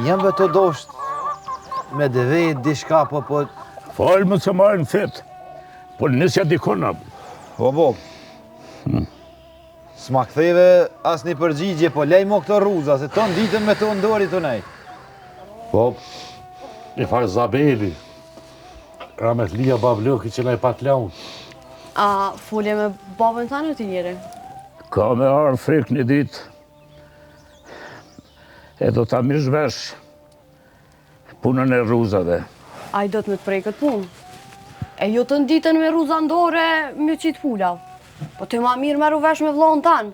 Jam be tu dosht me deve diçka po po... Falë më se marrin fetë, po nësja dikon a. Po, po. Hmm. S'ma ktheve asnjë përgjigje, po lej mo këto rruza, se ton ditën me to n'dorë tu nejt. Po, i farë Zabeli, rahmetlia babloki që na i pat lanë. A fole me babën tanë ti njeri? Ka me ardhë frikë një ditë, e do ta mirrsh vesh punën e rruzave. Ai do të me të prek këtë punë. E jo ton ditën me rruza n'dore me qitë pula. Po ti ma mirë merru vesh me vllaun tanë,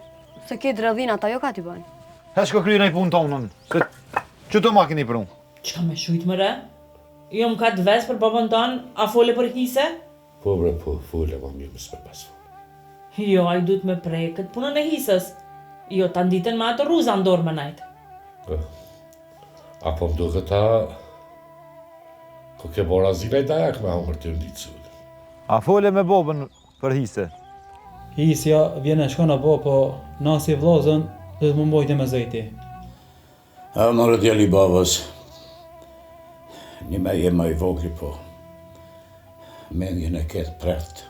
se ke dredhin ata jo ka t'i bëjnë. He shko kryj naj punë tonën, se qëto ma keni pru. Çka me shujt more? Jo më ka të ves për babën tanë, a fole për hise? Po bre po, fole ma mirë mos me pas fol. Jo, ai duhet me prek këtë punën e hisës. Jo, tan ditën me ato rruza n'dorë me najt. A po m'duket a koke bo razi naj dajak me hongër ty në ditë sot. A fole me babën për hise? Hisja vjen e shkon apo po na si vllazën duhet mu mbajtë me zeti. A more djali i babës, një me je ma i vogli po, mendjen e ke t'prehtë.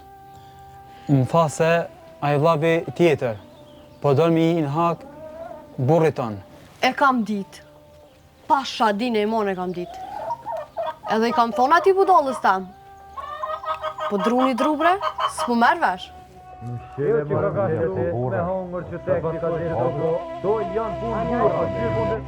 Më tha se ai vllavi tjetër, po don me i hi në hak burrit tonë. E kam ditë. Pasha din e imon e kam ditë. Edhe i kam thonë atij budallës tam. Po druni dru bre, s'po merr vesh. Jo që ka ka që me hongër që tek që ka që do janë punë burra.